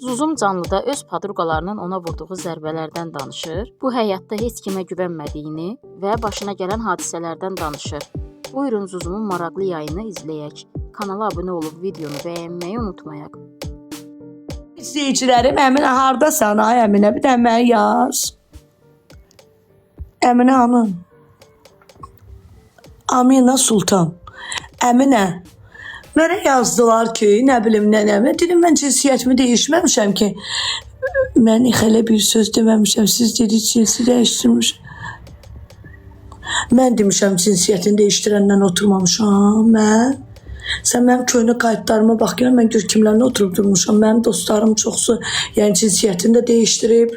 Zuzum canlıda öz podruqalarının ona vurduğu zərbələrdən danışır, bu həyatda heç kimə güvənmədiyini və başına gələn hadisələrdən danışır. Buyurun Zuzumun maraqlı yayını izləyək. Kanala abunə olub videonu bəyənməyi unutmayaq. İzləyicilərim, Əminə hardasan ay Əminə? Bir də mənə yaz. Əminə hanım. Amina Sultan. Əminə. Mənə yazdılar ki, nə bilim nə nə. Dedim mən cinsiyyətimi dəyişməmişəm ki. Mən elə bir söz deməmişəm. Siz dediniz cinsi dəyişdirmiş. Mən demişəm cinsiyyətini dəyişdirəndən oturmamışam mən. Sən mənim köhnə kayıtlarıma bax görən mən gör kimlərlə oturub durmuşam. Mənim dostlarım çoxsu, yəni cinsiyyətini də dəyişdirib,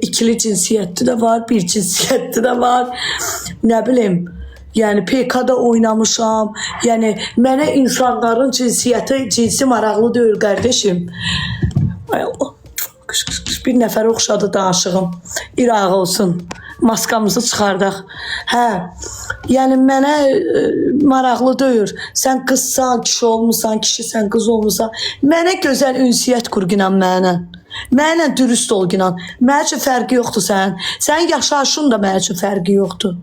ikili cinsiyyətli də var, bir cinsiyyətli də var. Nə bilim, yəni PK-da oynamışam. Yəni mənə insanların cinsiyyəti, cinsi maraqlı deyil qardaşım. Ay Allah. Qış, qış, qış. Bir nəfərə oxşadı danışığım. İrağı olsun. Maskamızı çıxardaq. Hə. Yəni mənə maraqlı deyil. Sən qızsan, kişi olmusan, kişisən, qız olmusan. Mənə gözəl ünsiyyət qur ginan mənə. Mənlə dürüst ol ginan. Mənim üçün fərqi yoxdur sənin. Sənin yaşayışın da mənim üçün fərqi yoxdur.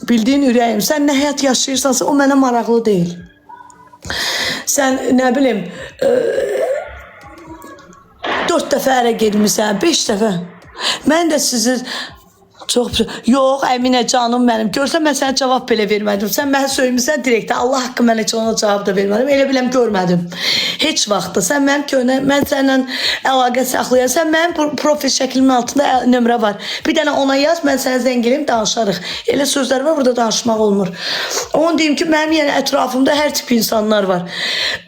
Bildiyin ürəyim. Sən nə həyat yaşayırsansa o mənə maraqlı deyil. Sən nə bilim, 4 dəfə ərə getmisən, 5 dəfə. Mən də sizi çox yox, Əminə canım mənim. Görsən mən sənə cavab belə vermədim. Sən məni söymüsən direktə. Allah haqqı mən heç ona cavab da vermədim. Elə biləm görmədim. Heç vaxt da. Sən mənim köhnə, mən səninlə əlaqə saxlayan. Sən mənim profil şəklimin altında nömrə var. Bir dənə ona yaz, mən sənə zəng eləyim, danışarıq. Elə sözlər var, burada danışmaq olmur. Onu deyim ki, mənim yəni ətrafımda hər tip insanlar var.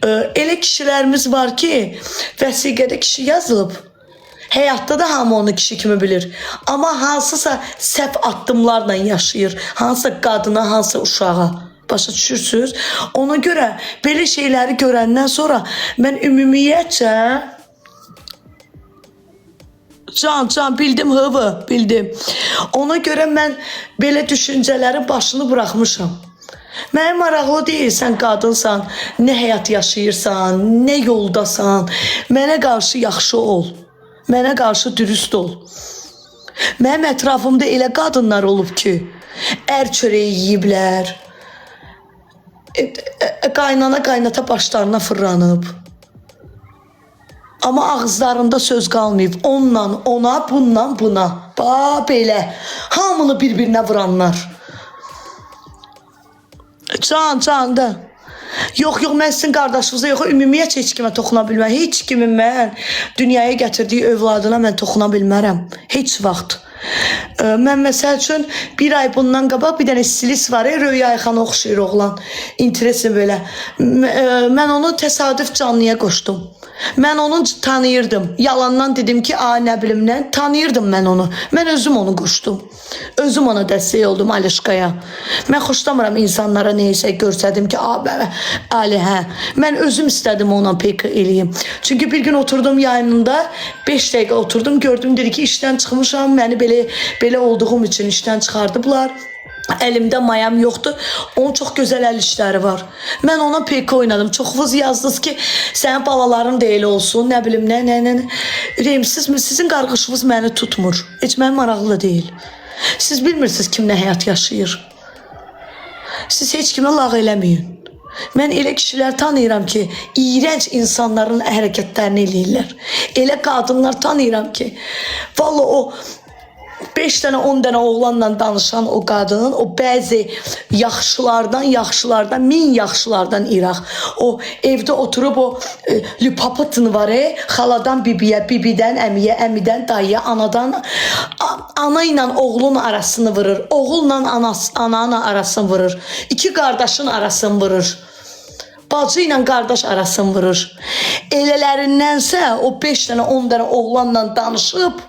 Elə kişilərimiz var ki, vəsiqədə kişi yazılıb. Həyatda da hamı onu kişi kimi bilir. Amma hansısa səhv addımlarla yaşayır. Hansısa qadına, hansısa uşağa. Başa düşürsünüz? Ona görə belə şeyləri görəndən sonra mən ümumiyyətcə Can, can, bildim hıvı, bildim. Ona görə mən belə düşüncələrin başını buraxmışam. Mənə maraqlı deyil, sən qadınsan, nə həyat yaşayırsan, nə yoldasan. Mənə qarşı yaxşı ol. Mənə qarşı dürüst ol. Mənim ətrafımda elə qadınlar olub ki, ər çörəyi yeyiblər. Qaynana qaynata başlarına fırlanıb. Amma ağızlarında söz qalmayıb. Onunla ona, bununla buna. Ba belə. Hamını bir-birinə vuranlar. Can, can da. Yox, yox, mən sizin qardaşınıza yox, ümumiyyətcə heç kimə toxuna bilmərəm. Heç kimin mən dünyaya gətirdiyi övladına mən toxuna bilmərəm. Heç vaxt. Mən məsəl üçün bir ay bundan qabaq bir dənə stilist var, Röya Ayxana oxşayır oğlan. İnteresin belə. Mən onu təsadüf canlıya qoşdum. Mən onu tanıyırdım. Yalandan dedim ki, a nə bilim nə, tanıyırdım mən onu. Mən özüm onu qoşdum. Özüm ona dəstək oldum Alişkaya. Mən xoşlamıram insanlara neysə görsədim ki, a bə, Ali hə. Mən özüm istədim onunla PK eləyim. Çünki bir gün oturdum yayınında, 5 dəqiqə oturdum, gördüm dedi ki, işdən çıxmışam, məni belə belə olduğum üçün işdən çıxardıblar. Əlimdə mayam yoxdur. Onun çox gözəl əl işləri var. Mən ona PK oynadım. Çoxunuz yazdınız ki, sənin balaların da elə olsun, nə bilim nə, nə, nə. nə. Ürəyim, siz, sizin qarğışınız məni tutmur. Heç mənim maraqlı da deyil. Siz bilmirsiniz kim nə həyat yaşayır. Siz heç kimə lağ eləməyin. Mən elə kişilər tanıyıram ki, iyrənc insanların hərəkətlərini eləyirlər. Elə qadınlar tanıyıram ki, vallah o 5 dənə 10 dənə oğlanla danışan o qadın, o bəzi yaxşılardan, yaxşılardan, min yaxşılardan iraq. O evdə oturub o lüpapıtın var, xaladan bibiyə, bibidən əmiyə, əmidən dayıya, anadan ana ilə oğlun arasını vurur. Oğulla ananın arasını vurur. İki qardaşın arasını vurur. Bacı ilə qardaş arasını vurur. Elələrindənsə o 5 dənə 10 dənə oğlanla danışıb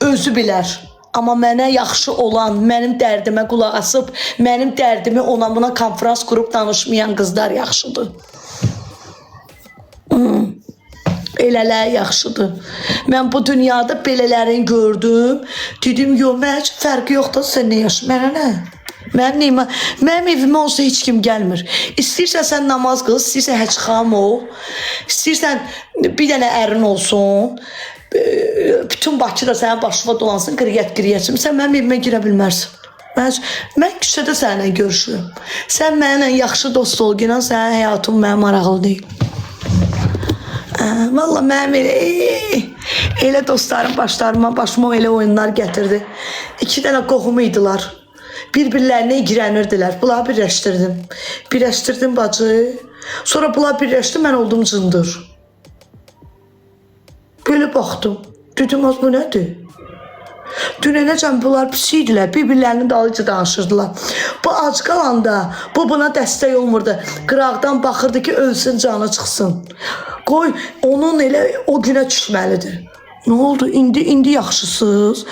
özü bilər. Amma mənə yaxşı olan, mənim dərdimə qulaq asıb, mənim dərdimi ona buna konfrans qurub danışmayan qızlar yaxşıdır. Elələr yaxşıdır. Mən bu dünyada belələrini gördüm. Dedim, yox, mənə heç fərqi yoxdur, sən nə yaş, mənə nə? Mənim neyimə? Mənim evimə olsa heç kim gəlmir. İstəyirsən sən namaz qıl, istəyirsən həcc xam ol, istəyirsən İstəyirsən bir dənə ərin olsun, bütün Bakı da sənin başına dolansın, qriyyət qriyyətçim. Sən mənim evimə girə bilməzsən. Mən küçədə səninlə görüşürəm. Sən mənimlə yaxşı dost ol, inan sənin həyatın mənə maraqlı deyil. Valla mənim elə dostlarım başıma elə oyunlar gətirdi. 2 dənə qohum idilər. Bir-birlərinə iyrənirdilər. Bunları birləşdirdim. Birləşdirdim bacı. Sonra bunlar birləşdi, mən oldum cındır. Belə baxdım. Dedim, az bu nədir? Dünənəcən bunlar pis idilər, bir-birlərinin dalınca danışırdılar. Bu ac qalanda, bu buna dəstək olmurdu. Qıraqdan baxırdı ki, ölsün, canı çıxsın. Qoy, onun elə o günə düşməlidir. Nə oldu? İndi yaxşısınız.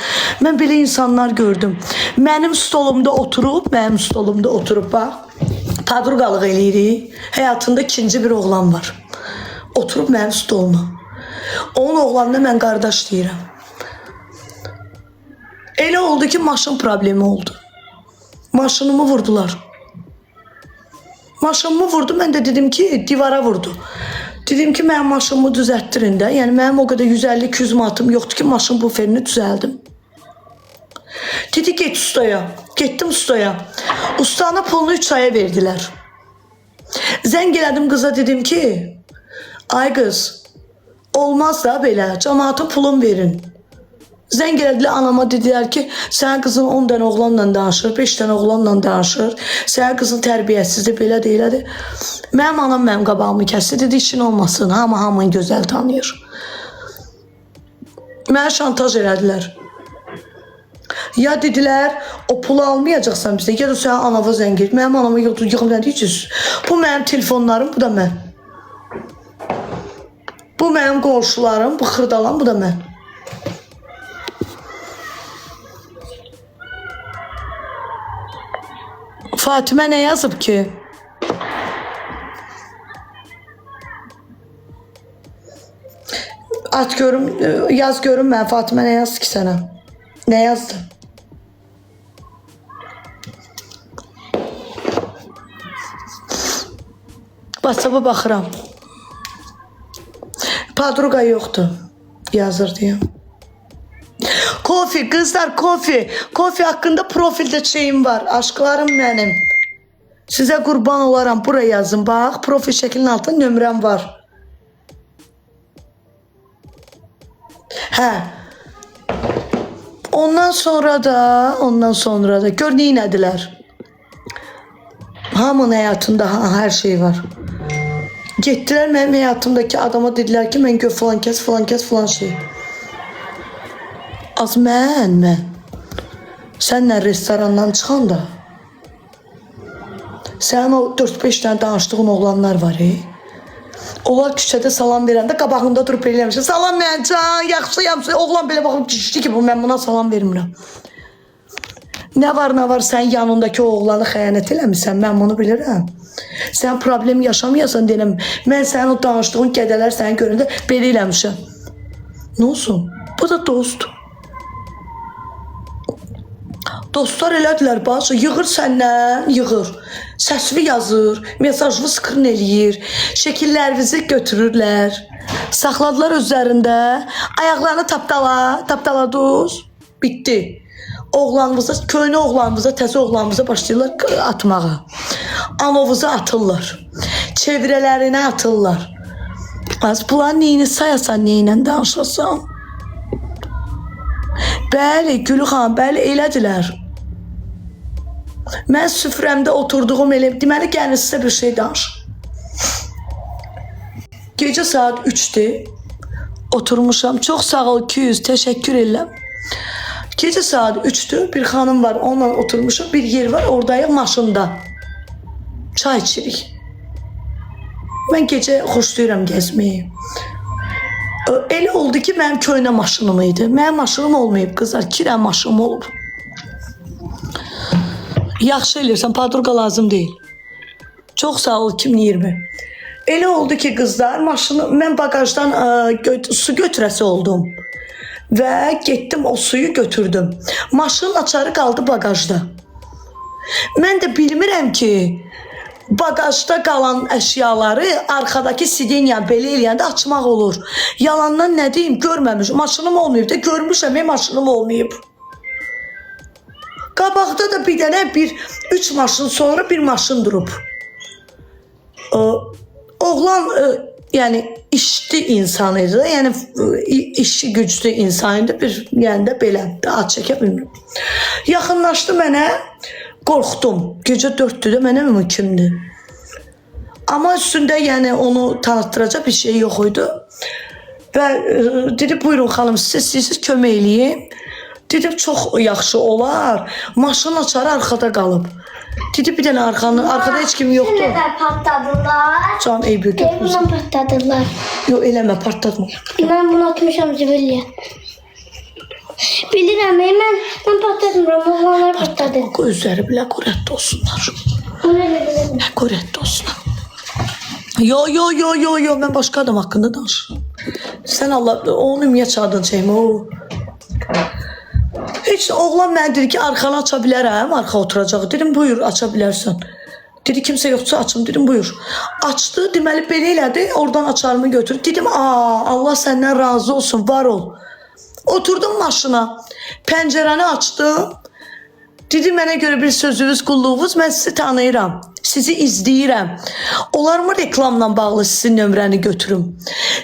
Mən belə insanlar gördüm. Mənim stolumda oturub, bax, padruqalıq eləyirik. Həyatında ikinci bir oğlan var. Oturub mənim stoluma. Onun oğlanına mən qardaş deyirəm. Elə oldu ki, maşın problemi oldu. Maşınımı vurdular. Maşınımı vurdu, mən də dedim ki, divara vurdu. Dedim ki, mənim maşınımı düzəltdirin də. Yəni mənim o qədər 150-200 manatım yoxdur ki, maşın buferini düzəldim. Dedi, get ustaya. Getdim ustaya. Ustanın pulunu 3 aya verdilər. Zəng elədim qıza, dedim ki, ay qız, olmaz da belə, cəmaatın pulunu verin. Zəng elədilər anama, dedilər ki, sənin qızın 10 dənə oğlanla danışır, 5 dənə oğlanla danışır. Sənin qızın tərbiyəsizdir, belə deyilədir. Mənim anam mənim qabağımı kəsdi, dedi işin olmasın, hamı hamını gözəl tanıyır. Mənə şantaj elədilər. Ya dedilər, o pulu almayacaqsan bizə, ya da sənin anava zəng et. Mənim anama yoxdur, yığım nə deyirsiniz? Bu mənim telefonlarım, bu da mən. Bu mənim qonşularım, bu xırdalan, bu da mən. Fatimə nə yazıb ki? At görüm, yaz görüm mən Fatimə nə yazdı ki sənə? Nə yazdı? WhatsApp-a baxıram. Padruqa yoxdur. Yazır deyəm. Kofi, kızlar kofi. Kofi hakkında profilde şeyim var. Aşklarım benim. Size kurban olaram. Buraya yazın. Bak, profil şeklinin altında nömrəm var. Hə. Ondan sonra da gör neynədilər. Hamının həyatında hər şey var. Getdilər mənim həyatımdakı adama dedilər ki, mən gör filan kəs, filan kəs, filan şey. Az mən. Sənlə restorandan çıxanda sənin o 4-5 dənə danışdığın oğlanlar var. Onlar küçədə salam verəndə qabağında durub belə eləmişəm. Salam mən can, yaxşıyam. Oğlan belə baxıb düşdü ki, bu mən buna salam vermirəm. Nə var, nə var, sənin yanındakı o oğlanı xəyanət eləmisən, mən bunu bilirəm. Sən problem yaşamayasan deyirəm, mən sənin o danışdığın qədələr səni görəndə belə eləmişəm. Nə olsun? Bu da dost. Dostlar elədilər bacı, yığır səndən, yığır. Səsvi yazır, mesajlı skrin eləyir, şəkillərinizi götürürlər. Saxladılar özlərində, ayaqlarını tapdala, tapdaladuz, bitdi. Oğlanımıza, köhnə oğlanımıza, təzə oğlanımıza başlayırlar atmağa. Anovuza atırlar, çevrələrinə atırlar. Az bunların neyini sayasan, neyinlə danışasan? Bəli, Gülü xanım, bəli, elədilər. Mən süfrəmdə oturduğum elə, deməli, gəlin sizə bir şey danış. Gecə saat 3-dür. Oturmuşam. Çox sağ ol 200, təşəkkür edirəm. Gecə saat 3-dür. Bir xanım var, onunla oturmuşam. Bir yer var, oradayıq maşında. Çay içirik. Mən gecə xoşlayıram gəzməyi. Elə oldu ki, mənim köhnə maşınım idi. Mənim maşınım olmayıb, qızlar. 2 dənə maşınım olub. Yaxşı eləyirsən, padruqa lazım deyil. Çox sağ ol, 2020. Elə oldu ki, qızlar, maşını mən bagajdan su götürəsi oldum. Və getdim o suyu götürdüm. Maşının açarı qaldı bagajda. Mən də bilmirəm ki, Bagajda qalan əşyaları arxadakı sidenya belə eləyəndə açmaq olur. Yalandan nə deyim, görməmiş. Maşınım olmayıb da görmüşəm, maşınım olmayıb. Qabaqda da bir dənə bir üç maşın sonra bir maşın durub. Oğlan yəni işli insan idi də, yəni işi güclü insan idi. Bir yəni də belə də ad çəkə bilmirəm. Yaxınlaşdı mənə, qorxdum. Gecə 4-dür də mənə mi kimdir? Amma üstündə yəni onu tanıtdıracaq bir şey yox idi. Və dedi buyurun xanım sizə istəyirsiniz kömək eləyim. Dedim çox yaxşı olar. Maşının açarı arxada qalıb. Dedi bir dənə arxanın, arxada heç kim yoxdur. Ne kadar patladılar. Can eybi götürmüsən. Bundan patladılar. Yox eləmə, partlatma. Ben bunu atmışam zibilliyə. Bilirəm, mən patlatmıram, oğlanlar patladı. Gözləri belə qurətli olsunlar. Onu elə bilirəm. Hə, Qurətli olsunlar. Yo yo yo yo yo mən başqa adam haqqında danışıram. Sən Allah onun ümumiyyətcə adını çəkmə o. Heç oğlan mənə dedi ki, arxanı aça bilərəm, arxa oturacaq. Dedim buyur, aça bilərsən. Dedi kimsə yoxdursa açım. Dedim buyur. Açdı, deməli belə elədi, oradan açarımı götürdü. Dedim, "Aa, Allah səndən razı olsun, var ol." Oturdum maşına. Pəncərəni açdım. Dedi mənə görə bir sözünüz, qulluğunuz, mən sizi tanıyıram. Sizi izləyirəm. Olarmı reklamla bağlı sizin nömrəni götürüm?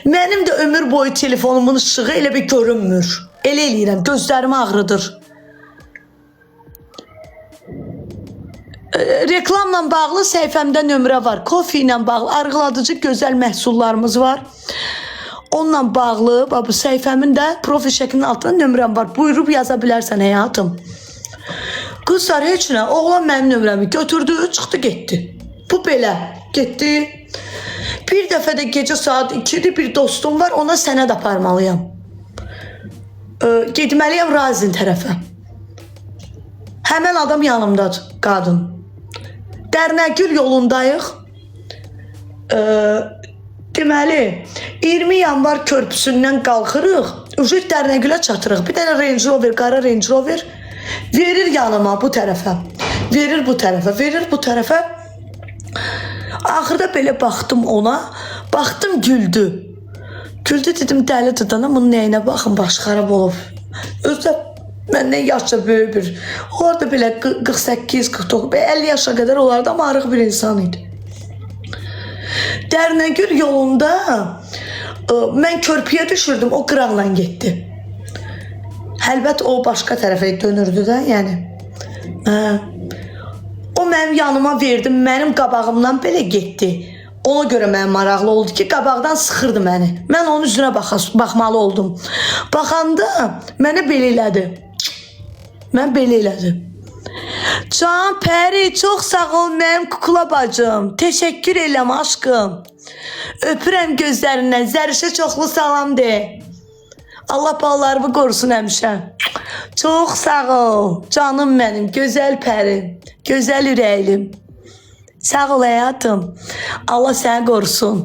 Mənim də ömür boyu telefonumun işığı elə bir görünmür. Elə eləyirəm, gözlərimi ağrıdır. Reklamla bağlı səhifəmdə nömrə var. Kofe ilə bağlı arıqladıcı gözəl məhsullarımız var. Onunla bağlı bax, bu səhifəmin də profil şəklinin altında nömrəm var. Buyurub yaza bilərsən həyatım. Qızlar heç nə, oğlan mənim nömrəmi götürdü, çıxdı getdi. Bu belə getdi. Bir dəfə də gecə saat 2-dir bir dostum var, ona sənəd aparmalıyam. Getməliyəm Razin tərəfə. Həmən adam yanımdadır, qadın. Dərnəgül yolundayıq. Deməli, 20 yanvar körpüsündən qalxırıq, Ujet Dərnəgülə çatırıq. Bir dənə Range Rover, qara Range Rover verir yanıma bu tərəfə. Verir bu tərəfə, verir bu tərəfə. Axırda belə baxdım ona, baxdım güldü. Güldü dedim dəlidir dana bunun nəyinə baxın başı xarab olub. Özü də məndən yaşca böyük bir. Onlar da belə 48, 49, 50 yaşa qədər olardı amma arıq bir insan idi. Dərnəgül yolunda mən körpüyə düşürdüm, o qıraqla getdi. Əlbət o başqa tərəfə dönürdü də, yəni. Hə. O mənim yanıma verdi, mənim qabağımdan belə getdi. Ona görə mənə maraqlı oldu ki, qabaqdan sıxırdı məni. Mən onun üzünə baxmalı oldum. Baxanda mənə belə elədi. Mən belə elədim. Can Pəri, çox sağ ol mənim kukla bacım. Təşəkkür eləm aşkım. Öpürəm gözlərindən. Zərişə çoxlu salam de. Allah balalarımı qorusun həmişə. Çox sağ ol. Canım mənim, gözəl pərim, gözəl ürəklim. Sağ ol həyatım. Allah səni qorusun.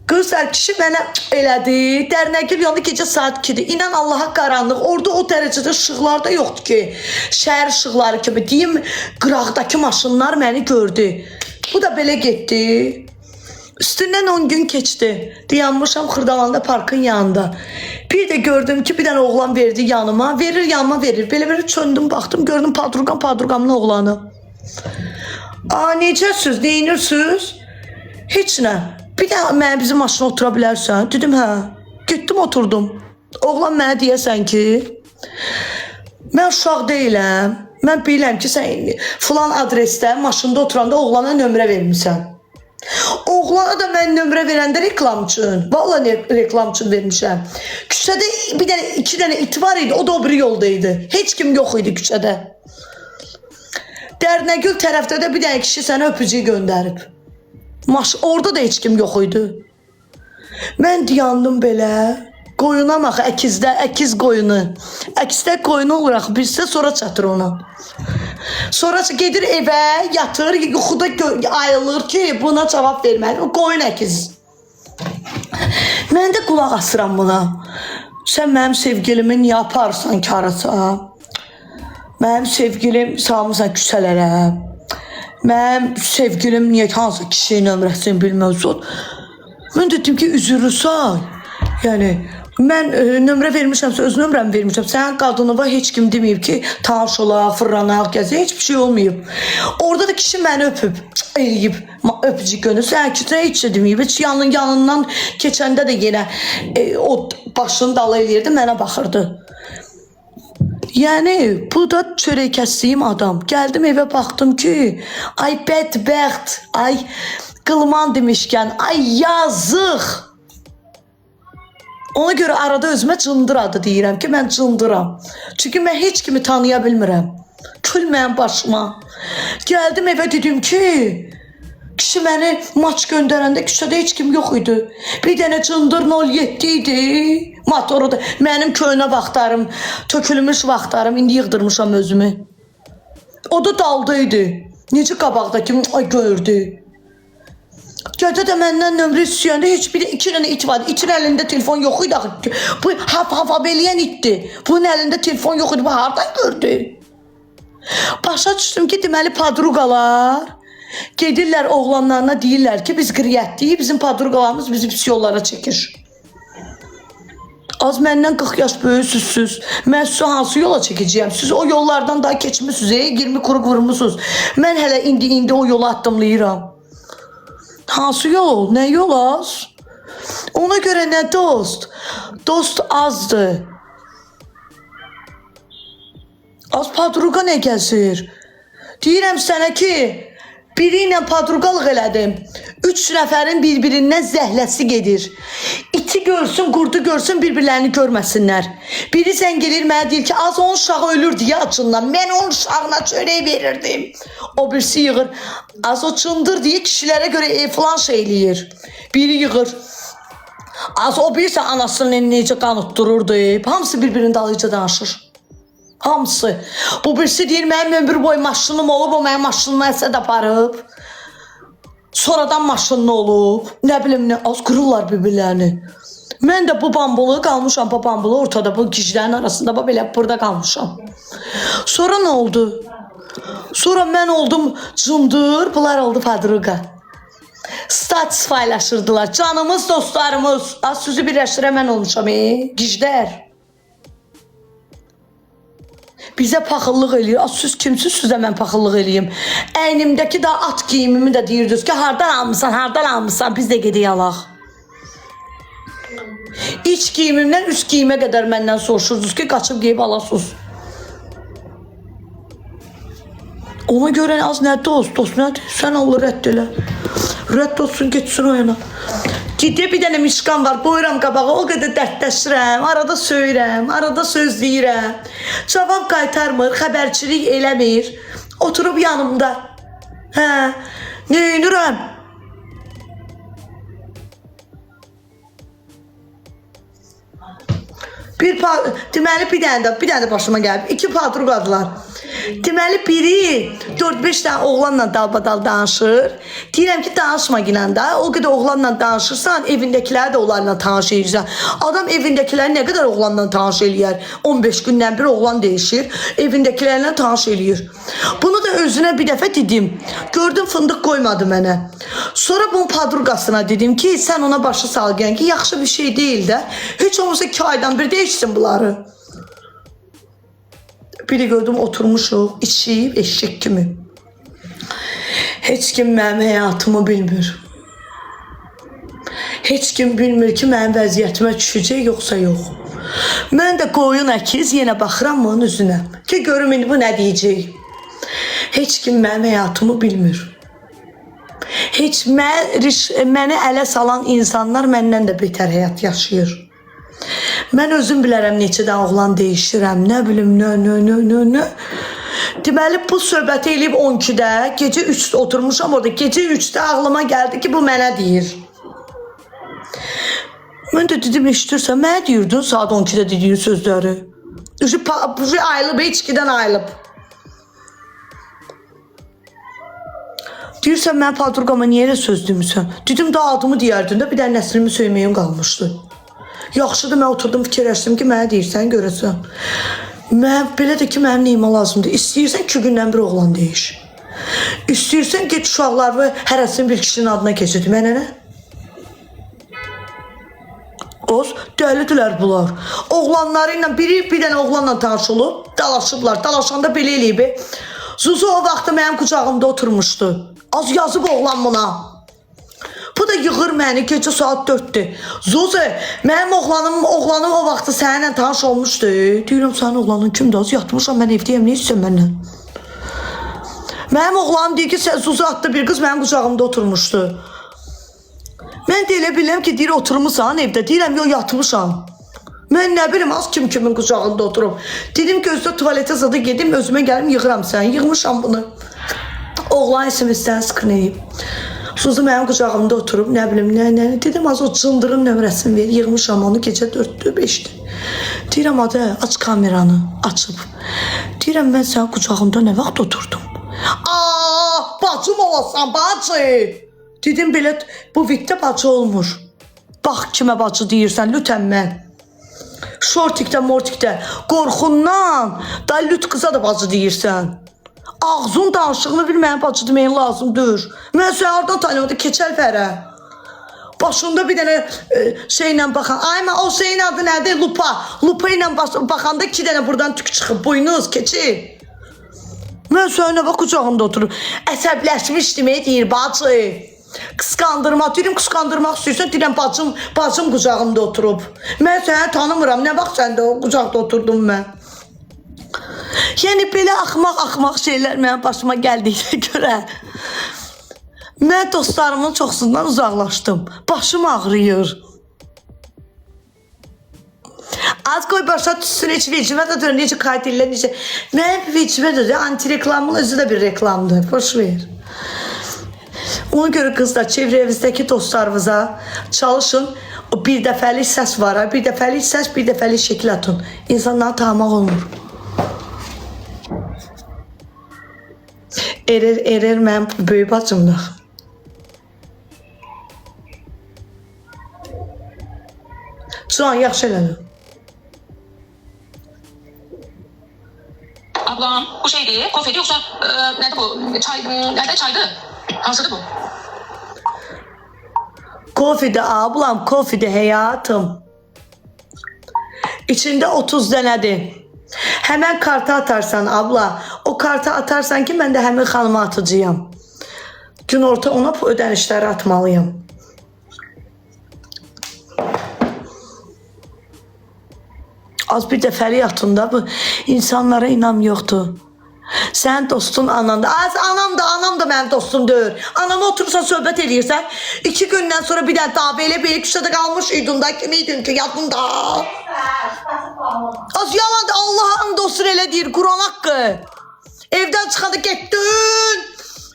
Qızlar kişi mənə elədi. Dərnəgül yolunda gecə saat 2-dir. İnan Allaha qaranlıq. Orada o dərəcədə işıqlar da yoxdur ki. Şəhər işıqları kimi. Deyim, qıraqdakı maşınlar məni gördü. Bu da belə getdi. Üstündən 10 gün keçdi. Dayanmışam Xırdalanda parkın yanında. Bir də gördüm ki, bir dənə oğlan verdi yanıma. Verir yanıma verir. Belə-belə çöndüm, baxdım, gördüm padruqam, padruqamın oğlanı. Aa, necəsiz, neyinirsiniz? Heç nə. Bir də mənə bizim maşına otura bilərsən? Dedim, hə. Getdim, oturdum. Oğlan mənə deyəsən ki, mən uşaq deyiləm. Mən bilirəm ki, sən filan adresdə maşında oturanda oğlana nömrə vermisən. Oğlana da mən nömrə verəndə reklam üçün. Vallahi reklam üçün vermişəm. Küçədə bir dənə, iki dənə it var idi, o da o biri yolda idi. Heç kim yox idi küçədə. Dərnəgül tərəfdə də bir dənə kişi sənə öpücük göndərib. Orada da heç kim yox idi. Mən dayandım belə. Qoyuna bax, əkizdə, əkiz qoyunu. Əkizdə qoyunu olur axı, bilsə sonra çatır ona. Sonra gedir evə, yatır, yuxuda ayılır ki, buna cavab verməli. O qoyun əkiz. Mən də qulaq asıram buna. Sən mənim sevgilimi niyə aparsan karasa? Mənim sevgilim salmısan küçələrə. Mənim sevgilim niyə ki, hansı kişinin nömrəsini bilməz. Mən dedim ki, üzürlü say. Yəni mən nömrə vermişəmsə öz nömrəmi vermişəm. Sənin qadınıva heç kim deməyib ki, tanış olaq, fırlanaq, gəzək, heç bir şey olmayıb. Orada da kişi məni öpüb, eləyib, öpücük gönül. Sən ki, heç şey deməyib. Heç yanından keçəndə də yenə o başını dala eləyirdi, mənə baxırdı. Yəni bu da çörək kəsdiyim adam. Gəldim evə baxdım ki, ay bədbəxt, ay qılman demişkən, ay yazıq. Ona görə arada özümə cındır adı deyirəm ki, mən cındıram. Çünki mən heç kimi tanıya bilmirəm. Kül mənim başıma. Gəldim evə dedim ki, kişi məni maç göndərəndə küçədə heç kim yox idi. Bir dənə cındır 07 idi. Motoru da mənim köhnə vaxtlarım, tökülmüş vaxtlarım, indi yığdırmışam özümü. O da dalda idi. Necə qabaqdakı ay gördü. Gədə də məndən nömrə istəyəndə heç bir iki dənə it var. İtin əlində telefon yox idi axı. Bu hap hap eləyən itdi. Bunun əlində telefon yox idi. Bu hardan gördü? Başa düşdüm ki, deməli padruqalar gedirlər oğlanlarına deyirlər ki, biz qriyyətliyik, bizim padruqalarımız bizi pis yollara çəkir. Az məndən 40 yaş böyüksünüz siz. Mən sizi hansı yola çəkəcəyəm? Siz o yollardan daha keçmisiniz, 20 kuruq vurmusunuz. Mən hələ indi o yola addımlayıram. Hansı yol? Nə yol az? Ona görə nə dost? Dost azdır. Az padruqa nə gəzir? Deyirəm sənə ki, biri ilə padruqalıq elədim. 3 nəfərin bir-birindən zəhləsi gedir. İti görsün, qurdu görsün, bir-birlərini görməsinlər. Biri zəng eləyir mənə deyir ki, az onun uşağı ölür deyə acından. Mən onun uşağına çörək verirdim. O birisi yığır. Az o çındır deyə kişilərə görə filan şey eləyir. Biri yığır. Az o birisi anasının necə qan utdururdu. Hamısı bir-birinin dalıyca danışır. Hamısı. Bu birisi deyir, mənim ömür boyu maşınım olub, o mənim maşınımı əsəd aparıb. Sonradan maşınlı olub. Nə bilim nə, az qırırlar bir-birlərini. Mən də bu bambulu qalmışam, bu bambulu ortada, bu giclərin arasında, bax belə burada qalmışam. Sonra nə oldu? Sonra mən oldum cındır, bunlar oldu padruqa. Status paylaşırdılar. Canımız, dostlarımız. Az sözü birləşdirə mən olmuşam, giclər. Bizə paxıllıq eləyir. Az siz kimsiniz sizə mən paxıllıq eləyim? Əynimdəki də at geyimimi də deyirdiniz ki, hardan almısan, hardan almısan, biz də gedək alaq. İç geyimimdən üst geyimə qədər məndən soruşurdunuz ki, qaçıb geyib alasınız. Ona görə az nə dost, dost nədir? Sən Allah rədd elə. Rədd olsun, getsin o yana. Gidiyə bir dənə mişkan var, qoyuram qabağa, o qədər dərdləşirəm, arada söyürəm, arada söz deyirəm. Cavab qaytarmır, xəbərçilik eləmir. Oturub yanımda. Hə, neynirəm? Deməli bir dənə də başıma gəlib. İki padruqadılar. Deməli biri 4-5 dənə oğlanla dalbadal danışır. Deyirəm ki, danışma ginən də. O qədər oğlanla danışırsan, evindəkiləri də onlarla tanış eləyirsən. Adam evindəkiləri nə qədər oğlanla tanış eləyər? 15 gündən bir oğlan dəyişir. Evindəkilərlə tanış eləyir. Bunu da özünə bir dəfə dedim. Gördüm fındıq qoymadı mənə. Sonra bunun padruqasına dedim ki, sən ona başı sal gələn ki, yaxşı bir şey deyil də. Heç olmasa 2 aydan bir dəyişsin bunları. Biri gördüm oturmuşuq, içib eşek kimi. Heç kim mənim həyatımı bilmir. Heç kim bilmir ki, mənim vəziyyətimə düşəcək yoxsa yox. Mən də qoyun əkiz yenə baxıram bunun üzünə. Ki görüm indi bu nə deyəcək. Heç kim mənim həyatımı bilmir. Heç məni ələ salan insanlar məndən də betər həyat yaşayır. Mən özüm bilərəm neçədən oğlan dəyişirəm, nə bilim, nə. Deməli, bu söhbəti eləyib 12-də, gecə 3-də oturmuşam orada. Gecə 3-də ağlıma gəldi ki, bu mənə deyir. Mən də dedim, eşidirsən, mənə deyirdin saat 12-də dediyin sözləri. Ucu ayılıb, içkidən ayılıb. Deyirsən, mən padruqama niyə elə söz demirsən? Dedim, da adımı deyərdin də, bir dənə nəslimi söyməyim qalmışdı. Yaxşıdır, mən oturdum, fikirləşdim ki, mənə deyirsən, görəsən. Mən, belə də ki, mənim neyimə lazımdır. İstəyirsən 2 gündən bir oğlan deyiş. İstəyirsən get uşaqlarımı hərəsini bir kişinin adına keçir. Mənə nə? Oz, dəlidirlər bunlar. Oğlanları ilə biri bir dənə oğlanla tanış olub, dalaşıblar. Dalaşanda belə eləyib. Zuzu o vaxtı mənim qucağımda oturmuşdu. Az yazıb oğlan buna. Bu da yığır məni gecə saat 4-dür. Zuzu, mənim oğlanım o vaxtı səninlə tanış olmuşdu. Deyirəm sənin oğlanın kimdir? Az yatmışam mən evdəyəm, nə istəyirsən məndən? Mənim oğlanım deyir ki, sən Zuzu adlı bir qız mənim qucağımda oturmuşdu. Mən də elə bilirəm ki, deyir oturmusan evdə. Deyirəm yox yatmışam. Mən nə bilim az kim kimin qucağında oturub. Dedim ki, özdə tualetə zada gedim, özümə gəlim yığıram səni. Yığmışam bunu. Oğlan SMS-dən skrin eləyib. Suzu mənim qucağımda oturub, nə bilim, nə. Dedim az o cındırın nömrəsini ver. Yığmışam onu gecə 4-dür, 5-dir. Deyirəm adı, aç kameranı, açıb. Deyirəm mən sənin qucağında nə vaxt oturdum? Aa, bacım olasan, bacı. Dedim belə bu vitdə bacı olmur. Bax kimə bacı deyirsən, lütən mən. Şortikdə, mortikdə qorxundan da lüt qıza da bacı deyirsən. Ağzın danışığını bil mənə bacı deməyin lazım deyil. Mən səni hardan tanıyırdım? Keçəl fərə. Başında bir dənə şeylə baxan. Ay mən o şeyin adı nədir? Lupa. Lupa ilə baxanda iki dənə buradan tük çıxıb. Boynuz, keçi. Mən sənə bax qucağında oturub. Əsəbləşmişdim, deyir bacı. Qısqandırma, deyirəm qısqandırmaq istəyirsən, deyirəm bacım qucağımda oturub. Mən səni tanımıram. Nə vaxt sən də o qucaqda oturdum mən. Yəni belə axmaq şeylər mənim başıma gəldiyinə görə mən dostlarımın çoxsundan uzaqlaşdım. Başım ağrıyır. Az qoy başa düşsün, heç vecimə də deyir, necə kayıt ellər, necə. Mənim vecimə də deyir, antireklamın özü də bir reklamdır. Boş ver. Ona görə qızlar, çevrənizdəki dostlarınıza çalışın. O bir dəfəlik səs var, ha, bir dəfəlik səs, bir dəfəlik şəkil atın. İnsanları tanımaq olmur. Erer mənim böyük bacımdır. Can, yaxşı elədin. Ablam bu şeydi, konfeti yoksa nerede bu? Çay, nerede çaydı? Hansıdı bu? Kofidə ablam, kofidə həyatım. İçində 30 dənədir. Həmən karta atarsan abla. O karta atarsan ki, mən də həmin xanıma atacağam. Günorta ona bu ödənişləri atmalıyam. Az bir dəfəlik atın da bu insanlara inam yoxdur. Sənin dostun anandır. Az anam da anam da mənim dostum deyil. Anama oturursan söhbət eləyirsən. 2 gündən sonra bir dənə daha belə belə küçədə qalmış idin da kim idin ki yadında. Az yalan Allah'ın dostun elə deyir Quran haqqı. Evdən çıxanda getdin.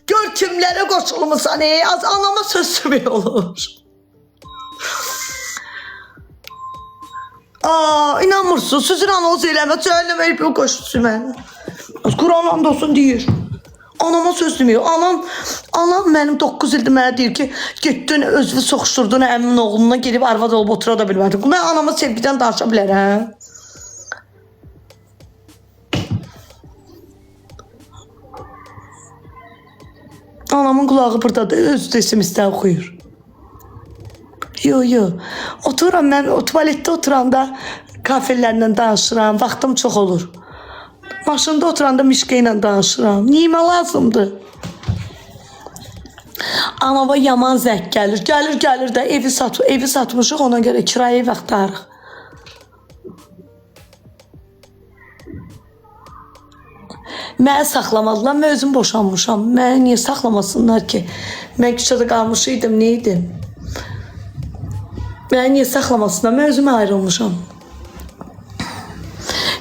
Gör kimlərə qoşulmusan. Az anama söz söyləmək olur. Aa, inanmırsınız. Sizin ananız eləmə. Cəhənnəmə eləyib qoşulsun mənə. Quran and olsun deyir. Anama söz demiyor. Anam mənim 9 ildir mənə deyir ki, getdin özünü soxuşdurdun əmimin oğluna gedib arvad olub otura da bilmədim. Mən anama sevgidən danışa bilərəm. Anamın qulağı buradadır. Özü də SMS-dən oxuyur. Yo, yo. Otururam mən o tualetdə oturanda kafelərlə danışıram. Vaxtım çox olur. Maşında oturanda mişka ilə danışıram. Niyimə lazımdır? Anava yaman zəng gəlir. Gəlir də evi satmışıq ona görə kirayə ev axtarırıq. Məni saxlamadılar. Mən özüm boşanmışam. Məni niyə saxlamasınlar ki? Mən küçədə qalmış idim, nə idim? Məni niyə saxlamasınlar? Mən özüm ayrılmışam.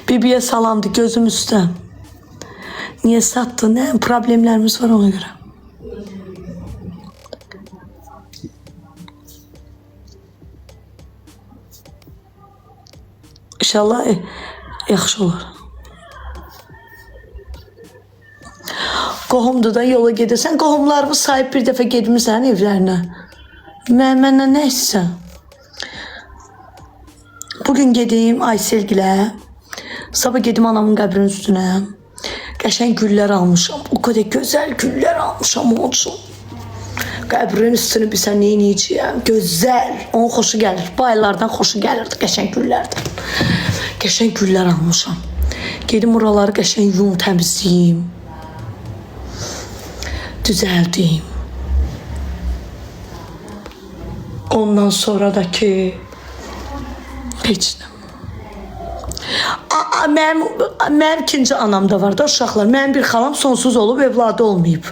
Bibiyə salamdır, gözüm üstə. Niyə satdı? Nə problemlərimiz var ona görə. İnşallah yaxşı olur. Qohumdur da yola gedirsən. Qohumlarımı sahib bir dəfə getmirsən evlərinə. Məndən nə istəyirsən? Bugün gedim Ayselgilə. Sabah gedim anamın qəbrinin üstünə. Qəşəng güllər almışam. O qədər gözəl güllər almışam onun üçün. Qəbrin üstünü bilsən nə eləyəcəyəm. Gözəl. Onun xoşu gəlir. Bu aylardan xoşu gəlirdi qəşəng güllərdən. Qəşəng güllər almışam. Gedim oraları qəşəng yum, təmizləyim. Düzəldim. Ondan sonra da ki heç nə. Mənim ikinci anam da var da uşaqlar. Mənim bir xalam sonsuz olub, evladı olmayıb.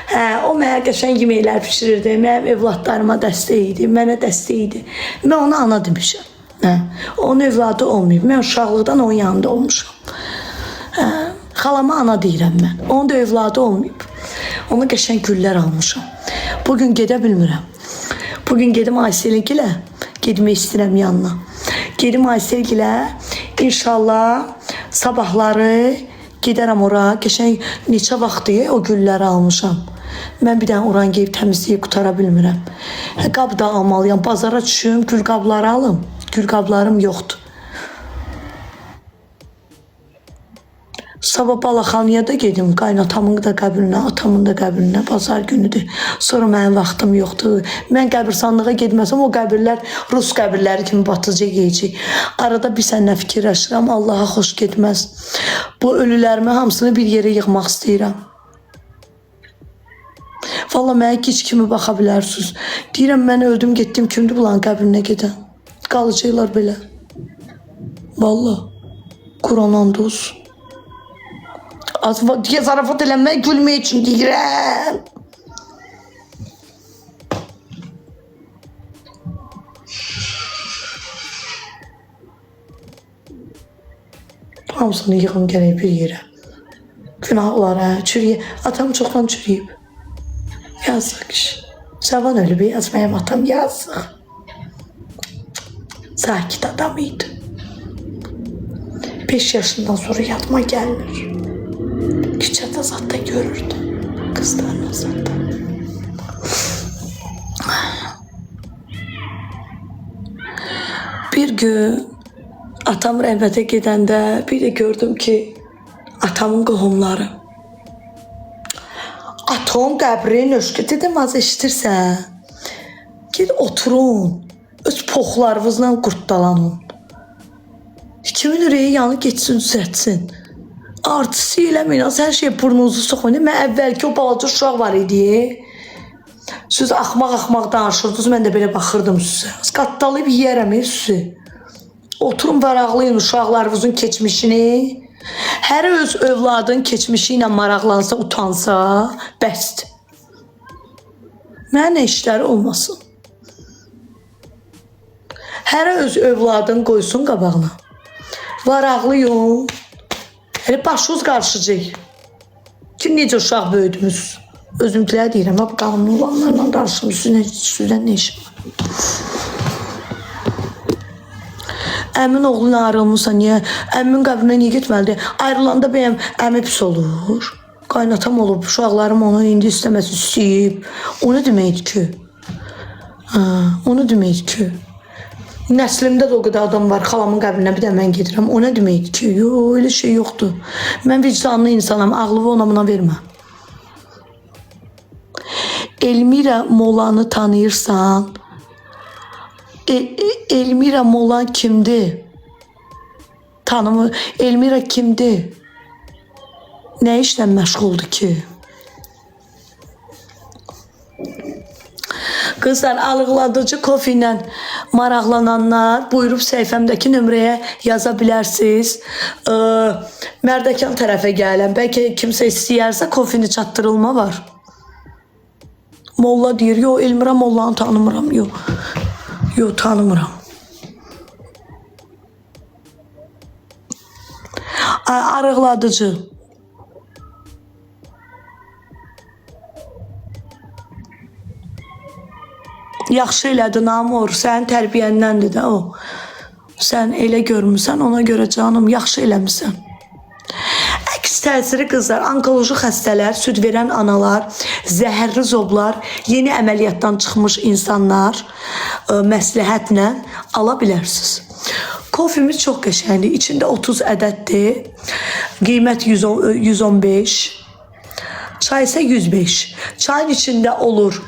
Hə, o mənə qəşəng yeməklər bişirirdi. Mənim evladlarıma dəstək idi, mənə dəstək idi. Mən ona ana demişəm. Hə, onun evladı olmayıb. Mən uşaqlıqdan onun yanında olmuşam. Hə, xalama ana deyirəm mən. Onun da evladı olmayıb. Ona qəşəng güllər almışam. Bugün gedə bilmirəm. Bugün gedim Ayselgilə. Getmək istəyirəm yanına. Gedim Ayselgilə. İnşallah sabahları gedərəm ora. Qəşəng neçə vaxtdır o gülləri almışam. Mən bir dənə oranı geyib təmizləyib qutara bilmirəm. Hə, qab da almalıyam. Bazara düşüm, gül qabları alım. Gül qablarım yoxdur. Sabah Balaxanıya da gedim, qaynatamın da qəbrinə, atamın da qəbrinə, bazar günüdür. Sonra mənim vaxtım yoxdur. Mən qəbirstanlığa getməsəm o qəbirlər rus qəbirləri kimi batacaq, yeyəcək. Arada bir səninlə fikirləşirəm, Allaha xoş getməz. Bu ölülərimi hamısını bir yerə yığmaq istəyirəm. Valla mənə gic kimi baxa bilərsiniz. Deyirəm mən öldüm, getdim, kimdir bunların qəbrinə gedən? Qalacaqlar belə. Valla. Quran and olsun. Az deyə zarafat eləmək, gülmək üçün deyirəm. Hamısını yığım gərək bir yerə. Günah olar hə, çürüyə. Atam çoxdan çürüyüb. Yazıq kişi. Cavan ölüb, yaz mənim atam yazıq. Sakit adam idi. 5 yaşından sonra yadıma gəlmir. Küçədə zad da görürdüm. Qızlarla zad da. Bir gün atam rəhmətə gedəndə bir də gördüm ki, atamın qohumları. Atom qəbrin öşkü. Dedim az eşidirsən. Ged oturun. Öz poxlarınızla qurtdalanın. Kimin ürəyi yanı getsin, düzəltsin. Artisti eləməyin, az hər şeyə burnunuzu soxmayın. Mən əvvəlki o balaca uşaq var idi. Siz axmaq-axmaq danışırdınız, mən də belə baxırdım sizə. Qatdalayıb yeyərəm sizi. Oturun varaqlayın uşaqlarınızın keçmişini. Hər öz övladın keçmişi ilə maraqlansa, utansa, bəsdir. Mənə işləri olmasın. Hər öz övladın qoysun qabağına. Varaqlayın. Elə başınız qarışacaq. Ki necə uşaq böyüdünüz? Özümkülərə deyirəm, bu qanunlu olanlarla danışım, sizdən nə işim var? Əmin oğluna ayrılmışsa niyə? Əmmin qəbrinə niyə getməlidir? Ayrılanda bəyəm əmi pis olur. Qaynatam olub, uşaqlarım onu indi istəməz, istəyib. O nə deməkdir ki? Hə, o nə deməkdir ki? Nəslimdə də o qədər adam var, xalamın qəbrinə bir də mən gedirəm. O nə deməkdir ki? Yox, elə şey yoxdur. Mən vicdanlı insanam, ağlımı ona buna vermə. Elmira Molanı tanıyırsan? Elmira Molan kimdir? Tanımır. Elmira kimdir? Nə işlə məşğuldur ki? Qızlar, arıqladıcı kofe ilə maraqlananlar buyurub səhifəmdəki nömrəyə yaza bilərsiniz. Mərdəkan tərəfə gələn, bəlkə kimsə istəyərsə kofeni çatdırılma var. Molla deyir, yo Elmira Mollanı tanımıram, yo. Yo, tanımıram. Arıqladıcı. Yaxşı elədin Amor, sənin tərbiyəndəndir də o. Sən elə görmüsən, ona görə canım, yaxşı eləmisən. Əks təsiri qızlar, onkoloji xəstələr, süd verən analar, zəhərli zoblar, yeni əməliyyatdan çıxmış insanlar məsləhətlə ala bilərsiniz. Kofemiz çox qəşəngdir. İçində 30 ədəddir. Qiymət 110, 115. Çay isə 105. Çayın içində olur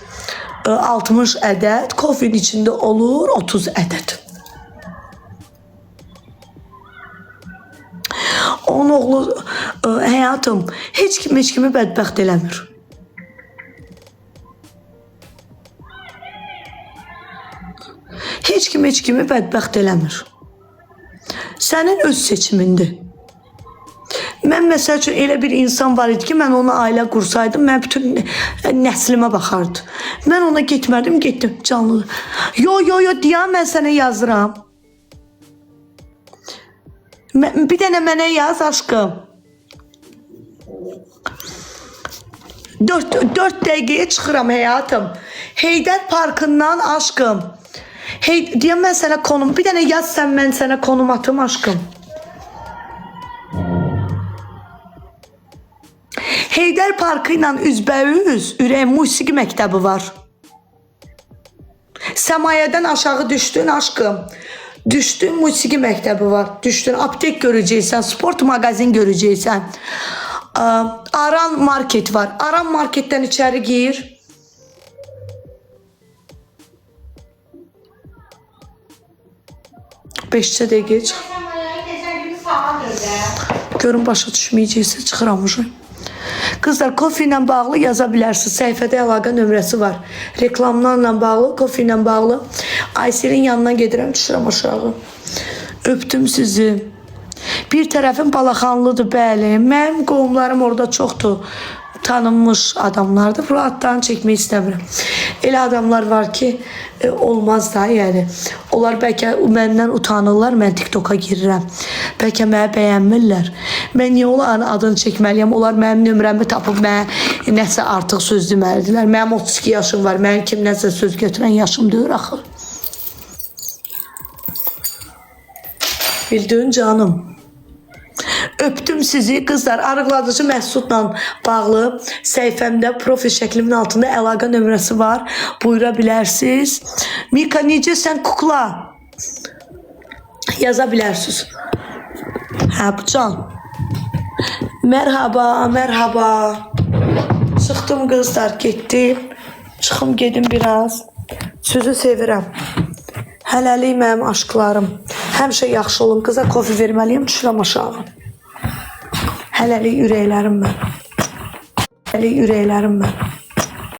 60 ədəd, kofenin içində olur 30 ədəd. Onun oğlu həyatım heç kim heç kimi bədbəxt eləmir. Heç kim heç kimi bədbəxt eləmir. Sənin öz seçimindir. Mən məsəl üçün elə bir insan var idi ki, mən ona ailə qursaydım, mən bütün nəslimə baxardı. Mən ona getmədim, getdim canlı. Yo, yo, yo, deyə mən sənə yazıram. Bir dənə mənə yaz aşkım. 4 dəqiqəyə çıxıram həyatım. Heydər Parkından aşkım. Hey, deyəm mən sənə konum. Bir dənə yaz sən mən sənə konum atım aşkım. Heydər Parkı ilə üzbəüz ürək musiqi məktəbi var. Səmayədən aşağı düşdün aşkım. Düşdün musiqi məktəbi var. Düşdün aptek görəcəksən, sport mağazin görəcəksən. Aran market var. Aran marketdən içəri gir. Beşcə dəqiqəyə çıx. Görün başa düşməyəcəksə çıxıram uje. Qızlar, kofe ilə bağlı yaza bilərsiniz. Səhifədə əlaqə nömrəsi var. Reklamlarla bağlı, kofe ilə bağlı. Ayselin yanına gedirəm, düşürəm aşağı. Öpdüm sizi. Bir tərəfim Balaxanlıdır, bəli. Mənim qohumlarım orada çoxdur. Tanınmış adamlardır. Bura adlarını çəkmək istəmirəm. Elə adamlar var ki, olmaz da, yəni. Onlar bəlkə məndən utanırlar, mən TikToka girirəm. Bəlkə məni bəyənmirlər. Mən niyə onların adını çəkməliyəm? Onlar mənim nömrəmi tapıb mənə nəsə artıq söz deməlidirlər. Mənim 32 yaşım var. Mənim kim nəsə söz götürən yaşım deyil axı. Bildin canım. Öpdüm sizi qızlar. Arıqladıcı məhsulla bağlı səhifəmdə profil şəklimin altında əlaqə nömrəsi var. Buyura bilərsiniz. Mika necəsən kukla? Yaza bilərsiniz. Hə, bu can. Merhaba, merhaba. Çıxdım qızlar, getdim. Çıxım gedim biraz. Sizi sevirəm. Hələlik mənim aşklarım. Həmişə yaxşı olun. Qıza kofe verməliyəm, düşürəm aşağı. Hələlik ürəklərim mən. Hələlik ürəklərim mən.